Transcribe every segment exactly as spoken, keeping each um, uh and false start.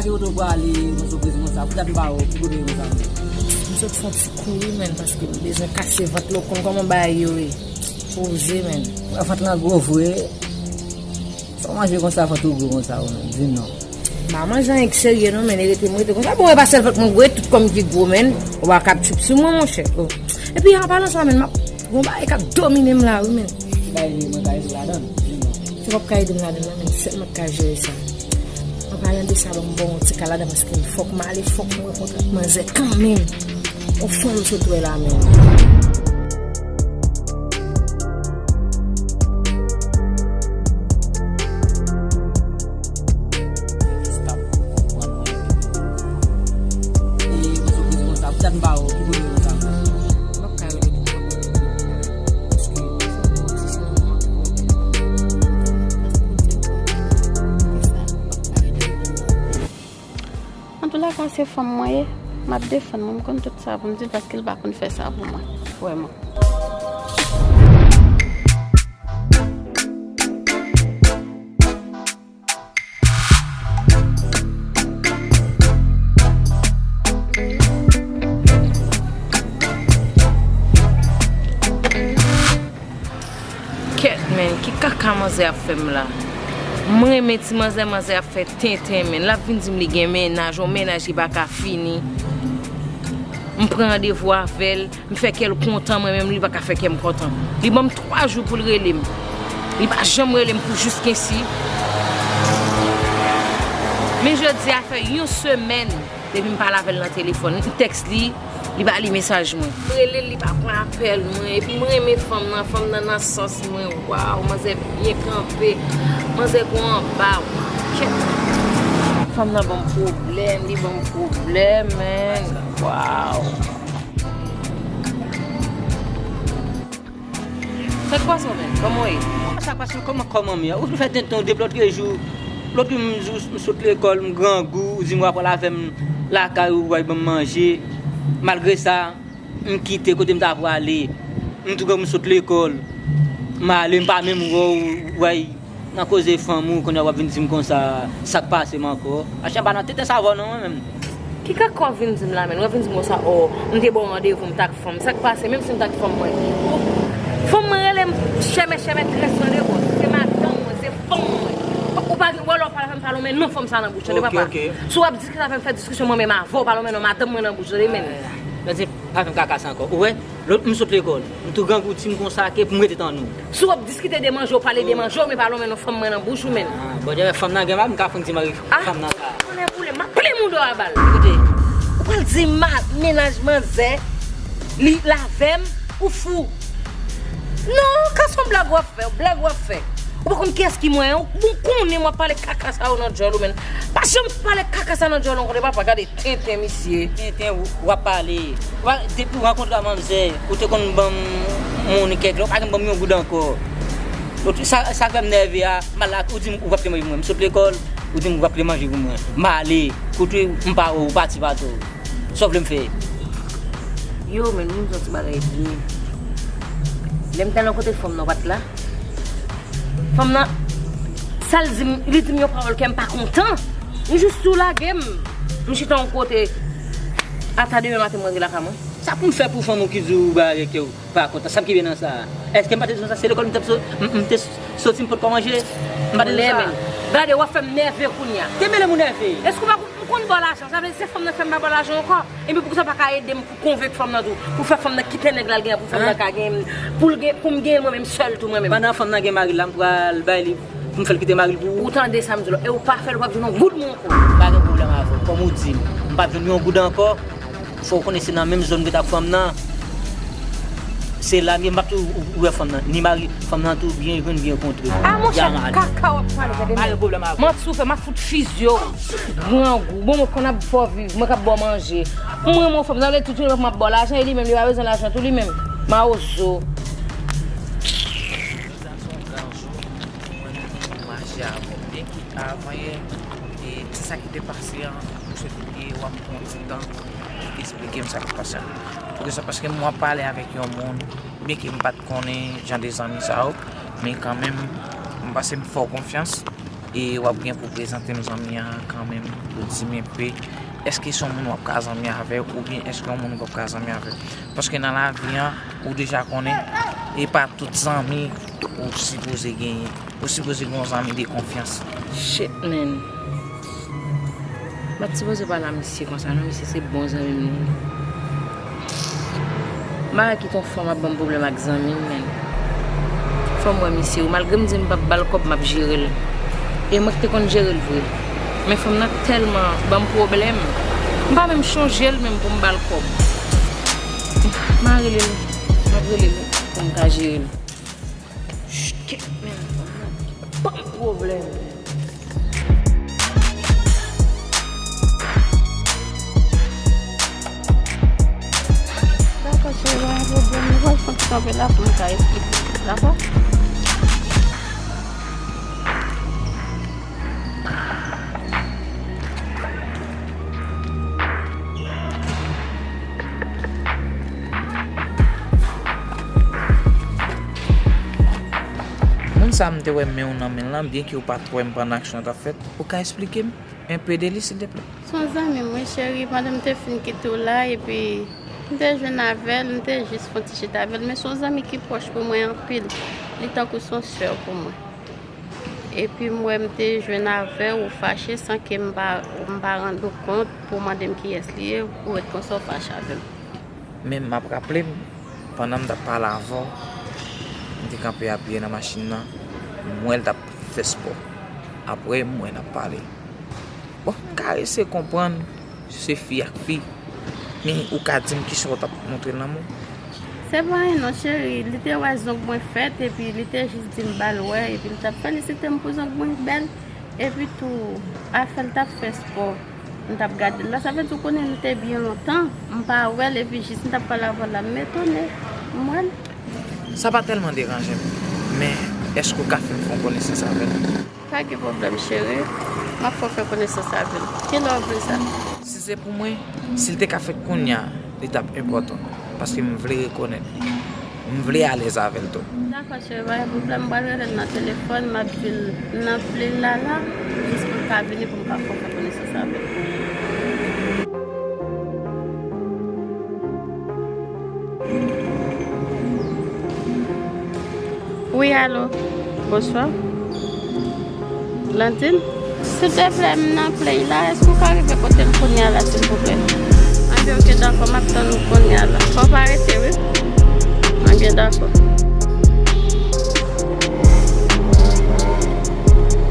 Ki kote w prale, yon sipriz konsa, pou dat m pa wè w, ki kote w ye konsa menm? M sot fè yon ti kouri, menn, paske m bezwen kase vant la, w konn kòman bagay yo ye. Poze, menn. Wè, vant lan gwo vre. Sa w manje konsa, vant ou gwo konsa, ou menm? Di m non. M pa manje anyen ki serye non, menn, e rete m rete konsa. Bon, e pa sèl vant mwen gwo, e tout kò m ki gwo, menn. Ou pa kab tchup sou mwen, monchè. Oh. Epi, an palan sa, menn, m ap gon bagay k ap domine m la, wi, menn. Ki bagay li, mwen ka ede w ladan l? Di m non. Se w p ap ka ede m ladan l, non, menn, sèl mwen k ka jere sa. An palan de sa, ban m ba w yon ti kal ladan, paske fòk m ale, fòk mwen rankontre ak manzè kanmenm. Yon fanm sot wè la, menn. Antoulèka, se fanm mwen ye, m ap defann mwen, m konn tout sa pou m di l, paske l pa konn fè sa pou mwen, vrèman. Kèt, menn, ki kaka manzè ap fè m la? M renmen ti manzè, manzè ap fè tenten, menn. L ap vin di m li gen mennaj, yon mennaj ki pa ka fini. M pran randevou avè l, m fè kè l kontan, mwen menm, li pa ka fè kè m kontan. Li ban m twa jou pou l rele m. Li pa janm rele m pou jiskensi. Men jodi a fè yon semèn. Depi m pale avè l nan telefòn, m tèks li, li pa li mesaj mwen. M rele l, li pa pran apèl mwen. Epi m renmen fanm nan, fanm nan nan sans mwen. Waw, manzè byen kanpe. Manzè gwo anba, kèt. Fanm nan ban m pwoblèm, li ban m pwoblèm, menn. Waw. Sa k pase w menm? Kòman w ye? Sa k pase w? Kòman, kòman m ye? Ou fè tenten w depi lòt jou. Lòt jou m, m sot lekòl, m grangou, ou di m w ap pral avè m lakay ou, w al ban m manje. Malgre sa, m kite kote m ta prale. M tou grangou, m sot lekòl. M ale, m pa menm wè w, w al nan koze fanm ou, kounye a w ap vin di m konsa, sa k pase m ankò? Achte m pa nan tenten sa avè w non, mwen menm. Ki kaka w vin di m la, menn? W ap vin di m konsa, o, m te ba w randevou, m t ak fanm. Sa k pase, menm si m t ak fanm mwen? Fanm mwen rele m, chèmè, chèmè, trè sou randevou. Se madanm mwen, se fanm mwen. Ou pa gen, ou wè lè w pale avè m, pa lonmen non fanm sa nan bouch, tande papa. Si w ap diskite avè m, fè diskisyon mwen menm avè w, pa lonmen non madanm mwen nan bouch, tande, menn. Yo di, pa fè m kaka sa ankò. Ou wè? Lòt m sot lekòl, m tou grangou, di m konsa ke pou m rete tann ou. Si w ap diskite de manje, w pale de manje w, men pa lonmen non fanm mwen nan bouch ou, menn. Ah, Bondye, fanm nan gen mari, m ka fon di mari fanm nan sa. Konnen boule, m ap plen mouda w a bal. Koute, ou pral di ma, mennaj manzè, li l avè m, ou fou. Non, ka se yon blag w ap fè, blag w ap fè. Ou pa konn kiyès ki mwen, ou bon konnen m ap pale kaka sa yo nan djòl ou, menn. Pa janm pale kaka sa nan djòl ou ankò, papa, gade tenten misye. Tenten, w-, w ap pale. Wa-, depi w rankontre ak manzè, ou te konn ban m moun kèk lè, ou pa janm ban m yon goud ankò. Donk, sa, sa fè m nève a, m al la, ou di m ou p ap peye manje pou mwen. M sot lekòl, ou di m ou p ap peye manje pou mwen. M ale, kote m pa wè w, ou pati pa tou. Sa w vle m fè? Yo, men nou di yon ti bagay byen. Lè m t al nan kote fanm nan, w pa t la. Fanm nan, sa l di m, li di m yon pawòl kè m pa kontan. M jis tou lage m. M chita yon kote. Ata demen maten m rantre lakay mwen. Sa pou m fè pou fanm ou ki di w bagay kè w pa kontan? Sa m ki byen nan sa? Èske m pa te di w sa? Se lekòl m t ap so-, m, m te soti, m potko manje? M pa te di w sa? Gade, w ap fè m nève kounye a. Te mele m ou nève. Èske w pa konn, m konn ba w lajan? Sa vle di se fanm nan fè m pa ba w lajan ankò? Epi poukisa w pa ka ede m pou konvenk fanm nan tou? Pou fè fanm nan kite nèg la l genyen, pou fanm nan ka genyen, pou l gen, pou m genyen mwen menm sèl tou mwen menm. Pandan fanm nan gen mari l la, m pral bay li, pou m fè l kite mari l pou ou? Ou tande sa m di w la, e ou pa fè l, ou p ap jwenn yon goud mwen ankò. M pa gen pwoblèm avè w. Kòm ou di m, m p ap jwenn yon goud ankò. Fò w konnen se nan menm zòn m rete ak fanm nan. Se la m ye, m p ap tou wè fanm nan. Ni mari fanm nan tou byen jwenn, byen kontre. A monchè, kaka w ap pale, gade. Pa gen pwoblèm avè w. Manti w fè, m ap fout fizye w. Grangou. Bon, mwen konn ap fè w viv, mwen k ap ba w manje. Mwen, mwen fanm, sa vle tout jounen m ap ba w lajan, e li menm, li pa bezwen lajan tou, li menm. Mawozo. Jodi a se yon gran jou pou mwen, pou m mache avè w. Byenke avan yè, e, ti sa ki te pase an, m swete ke w ap pran yon ti tan pou eksplike m sa k pase a. Poukisa? Paske m w ap pale avèk yon moun, byenke m pa t konnen jan de zanmi sa yo, men kanmenm, m panse m fè w konfyans. E w ap gen pou prezante m zanmi an kanmenm, pou di m enpe, èske se yon moun w ap ka zanmi avè l, oubyen èske yon moun w p ap ka zanmi avè l? Paske nan lavi an, ou deja konnen, e pa tout zanmi ou sipoze genyen. Ou sipoze gen yon zanmi de konfyans. Shit, man. M pa t sipoze pale a misye konsa non, misye se bon zanmi m li ye. M pa wè ki ton fanm ap ban m pwoblèm ak zanmi m, man. Fò m wè misye wi, malgre m di m p ap ba l kòb, m ap jere l. E mwen k te konn jere l vre. Men fanm nan tèlman ban m pwoblèm, m pa menm chonje l menm pou m ba l kòb. M a rele l, m ap rele l pou m ka jere l. Shit, man, fanm nan ban m pwoblèm. Dakò, cheri, pa gen pwoblèm. Nou pral fè yon ti kanpe la pou m ka esplike w, dakò? Moun sa a m te wè men w nan men l lan, byenke w pa t wè m pandan aksyon an t ap fèt, ou ka esplike m enpe de li, silteplè? Se yon zanmi m, wi, cheri. Pandan m te fin kite w la, epi m te jwenn avè l, m te jis fè yon ti chita avè l, men se yon zanmi ki pwòch pou mwen anpil. Li tankou se yon sè pou mwen. Epi m wè m te jwenn avè w, ou fache san ke m pa, m pa rann ou kont pou w mande m kiyès li ye, ou ret konsa w fache avè m. Men m ap raple m, pandan m t ap pale avè w, m te kanpe apiye nan machin nan, m wè l t ap fè spò. Apre, m wè n ap pale. Bon, m ka eseye konprann, se fi ak fi. Men ou ka di m kisa w t ap montre l lanmou? Se pa anyen non, cheri. Li te wè zong mwen fèt, epi li te jis di m ba l wè, epi li t ap felisite m pou zong mwen bèl. Epi tou, afè l t ap fè spò, m t ap gade l la. Sa vle di, ou konnen, nou te byen lontan, m pa wè l, epi jis m t ap pale avè l la, m etone, m wè l. Sa pa tèlman deranje m, men èske w ka fè m fè yon konesans avè l? Pa gen pwoblèm, cheri. M ap fè w fè konesans avè l. Kilè w vle sa? Si se pou mwen, si l te ka fèt kounye a, li t ap enpòtan, paske m vle rekonèt li. M vle alèz avè l tou. Dakò, cheri, pa gen pwoblèm. M pral rele l nan telefòn, m ap di l m nan plen la la, jis pou l ka vini pou m ka fè w fè konesans avè l. Wi, alo. Bonswa. Landine? Silteplè, m nan play la. Èske w ka rive kote m kounye a la, silvouplè? Anben, oke, dakò, m ap tann ou kounye a la. Fò w pa rete, wi. Anben, dakò.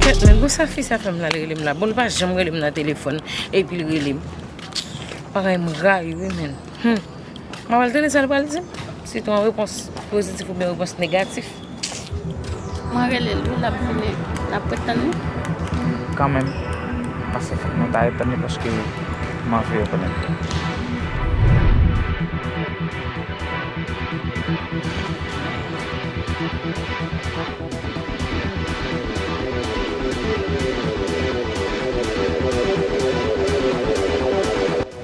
Kèt, men, bon, sa fi sa fè m la, l rele m la. Bon, li pa janm rele m nan telefòn, epi l rele m. Bagay m rayi, wi, men. Hmm. M ap al tande sa l pral di m. Si te yon repons pozitif oubyen repons negatif. Mwen rele l wi, l ap vini. N ap ret tann li. Kanmenm, paske fòk nou ta ret tann li paske m anvi rekonèt li.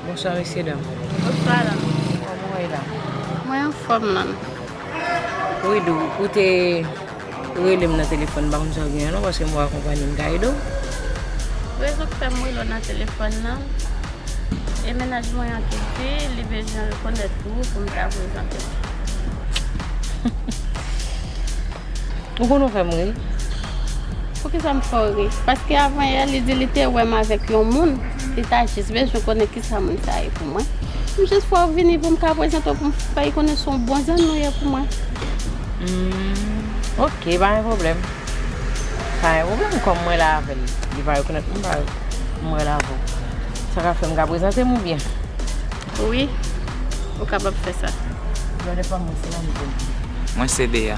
Bonswa, mesye dam. Bonswa, dam. Kòman w ye la? Mwen anfòm, man. Wi, Dou, ou te rele m nan telefòn, m pa konn sa w genyen non, paske m wè w akonpanye m ka ede w. Rezon k fè m rele w nan telefòn nan, e mennaj mwen an ki di li bezwen rekonèt ou pou m ta prezante w. Ou konn ou fè m ri? Poukisa m fè w ri? Paske avan yè, li di li te wè m avèk yon moun, li ta jis bezwen konnen kisa moun sa ye pou mwen. M jis fè w vini pou m ka prezante w, pou m fè l konnen se yon bon zanmi w ye pou mwen. Hmm, oke, pa gen pwoblèm. Pa gen pwoblèm, kòm mwen la avè l, li pa rekonèt mwen, pa, mwen la avè w. Sa ka fè m ka prezante m oubyen? Wi, ou kapab fè sa. Gade pa mwen, se la m vin. Mwen se Dea.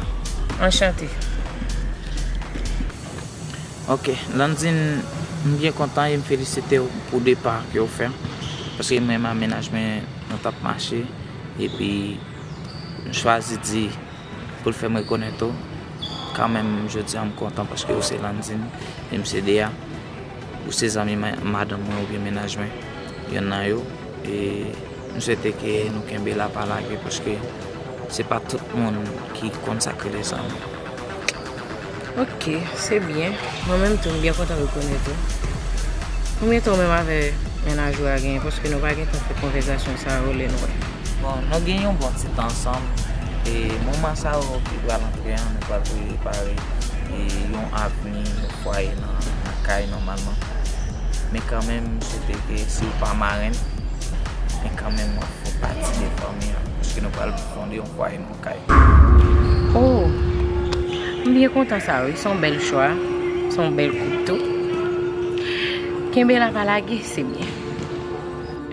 Anchante. Ok, Landine, m byen kontan e m felisite w pou depa ke w fè. Paske mwen menm ak mennaj mwen, nou t ap mache, epi m chwazi di pou l fè m rekonèt ou. Kanmenm, jodi a, m kontan paske ou se Landine e m se Dea. Ou se zanmi ma-, madanm mwen oubyen mennaj mwen, yonn nan yo. E m swete ke nou kenbe la, pa lage, paske se pa tout moun ki konn sa k rele zanmi. Ok, se byen. Mwen menm tou, m byen kontan rekonèt ou. Konbyen tan ou menm avè mennaj ou a genyen? Paske nou pa gentan fè konvèsasyon sa yo lè n wè. Bon, nou gen yon bon ti tan ansanm. E moman sa yo ki pral antre an, nou pral prepare e yon avni, yon fwaye nan, nan kay nòmalman. Men kanmenm, m swete ke si w pa marenn, men kanmenm w ap fè pati de fanmi an. Paske nou pral fonde yon fwaye nan yon kay. Oh, m byen kontan sa wi, se yon bèl chwa, se yon bèl koup tou. Kenbe la pa lage, se byen.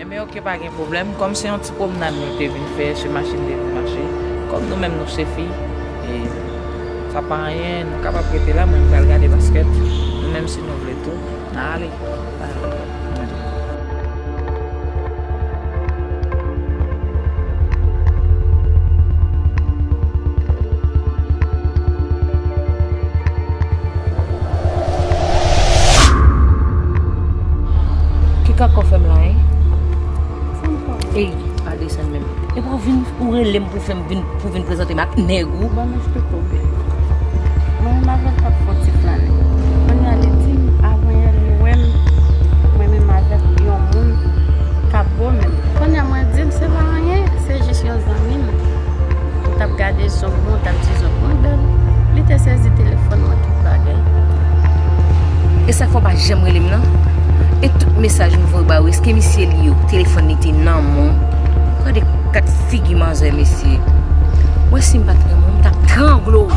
Enben, ok, pa gen pwoblèm. Kòm se yon ti pwomnad nou te vin fè, se mache n te vin mache. Kòm nou menm nou se fi, e sa pa anyen, nou kapab rete la, mwen m pral gade baskèt. Nou menm si nou vle tou, n a ale. N a ale. Ki kaka w fè m la, en? Ey, pa desann menm. Epi w vin, ou rele m pou fè m vin, pou vin prezante m ak nèg ou. Ban m eksplike w byen. Mwen menm avè l t ap fè yon ti flannen. Kounye a li di m, avan yè li wè m, mwen menm avèk yon moun k ap bo menm. Kounye a mwen di l se pa anyen, se jis yon zanmi m. Ou t ap gade zong mwen, ou t ap di zong mwen bèl. Li te sezi telefòn mwen, tout bagay. E sa k fè w pa janm rele m nan? E tout mesaj m voye ba ou, èske misye li yo? Telefòn li te nan men w. Gade kat figi manzè, mesye. Mwen, si m pa t renmen w, m t ap trangle w.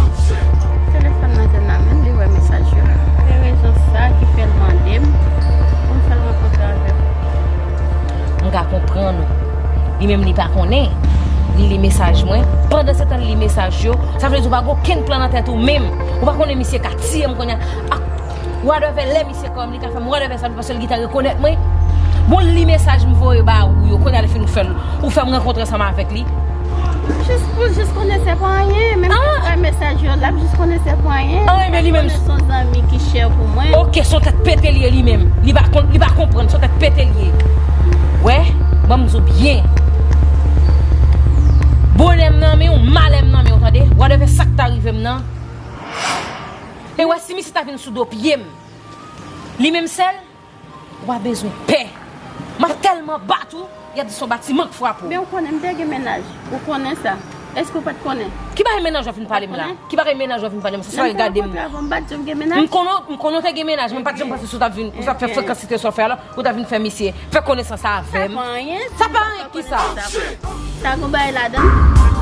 Telefòn nan te nan men l, li wè mesaj yo. Se rezon sa ki fè l mande m pou m fè l rankontre avè m. M ka konprann ou. Li menm li pa konnen. Li li mesaj mwen. Pandan se tan li li mesaj yo, sa vle di ou pa gen okenn plan nan tèt ou menm. Ou pa konnen misye ka tiye m kounye a. Ak whatever, lè misye kòm li ka fè m whatever sa paske l gentan rekonèt mwen. Bon, li mesaj m voye ba ou yo, kounye a li fin ou fè l, ou fè m rankontre ansanm avèk li. Jis pou jis konnen se pa anyen, menm si l pa mesaj yo, l ap jis konnen se pa anyen. Anyen, men li menm. Konnen se yon zanmi ki chè pou mwen. Ok, se yon tèt pete li ye li menm. Li pa konn, li pa konprann, se yon tèt pete li ye. Wè, ban m di w byen. Bonè m nan men w, malè m nan men w, tande? Whatever sa k ta rive m nan. E wè, si misye ta vin sou do pye m, li menm sèl, ou pa bezwen pè. M ap tèlman bat ou, y ap di se yon batiman k frape w. Men ou konnen m te gen mennaj. Ou konnen sa. Èske ou pa t konnen? Ki bagay mennaj w ap vin pale m la? Ki bagay mennaj w ap vin pale m? Sa, sa, gade m. Lè m te rankontre avè w, m pa t janm gen mennaj? M konnen, m konnen w te gen mennaj, men m pa t janm panse si w t ap vin, si w t ap fè frekans site sa w fè a la, ou t ap vin fè misye fè konesans avè m. Sa pa anyen. Sa pa anyen, kisa? Sa gon bagay ladan l?